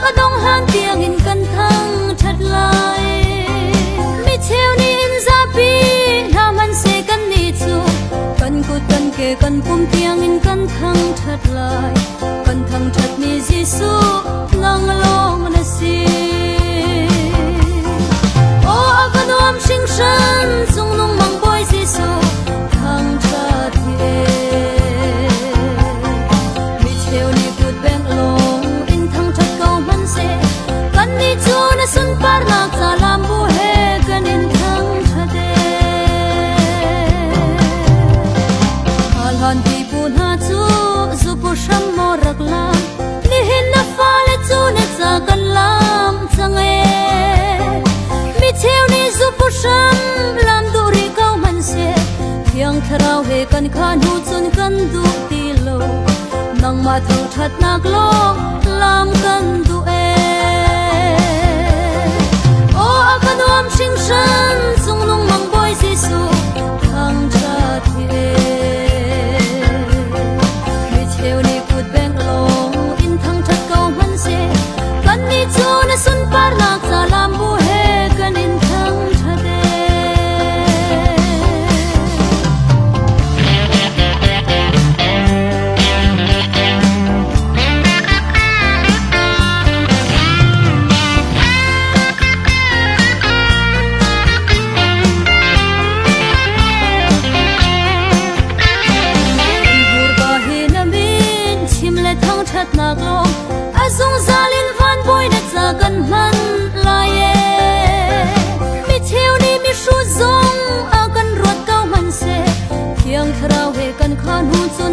a dong hlan tiangin kan thang that lai. Mi cheu nih in zapi hna hmanhseh kan nih cu kan kut kan ke kan pum tiangin kan thang that lai. Kan thang that mi Jesuh nang lawng na si. Aw a va nuam hringhran cungnung mang Bawi Jesuh thang that hi. Mi cheu nih kut bengh lawng in thangṭhat ko hmanhseh kannih cu na sunparnak ca lambu he kan in thangṭhat ee. Hlan pipu hna cu zupu hram maw rak lam, nihin na fale cu na ca kan lam cang ee. Mi cheu nih zupu hram lam duh rih ko hmanhseh Thiang Thlarau he kan kha hnu cun kan duh ti lo. Nangmah thangṭhatnak lawng lam kan duh ee. Aw a va nuam hringhran cungnung mang Bawi Jesuh thangṭhat hi ee. Mi cheu nih kut bengh lawng in thangṭhat ko hmanhseh kannih cu na sunparnak ca lambu he kan in thangṭhat ee. Kan hmurka hi na min chim le thangṭhatnak lawng a zungzal in van bawi na ca kan hman lai ee. Mi cheu nih mihrut zong a kan ruat ko hmanhseh Thiang Thlarau he kan kha hnu cun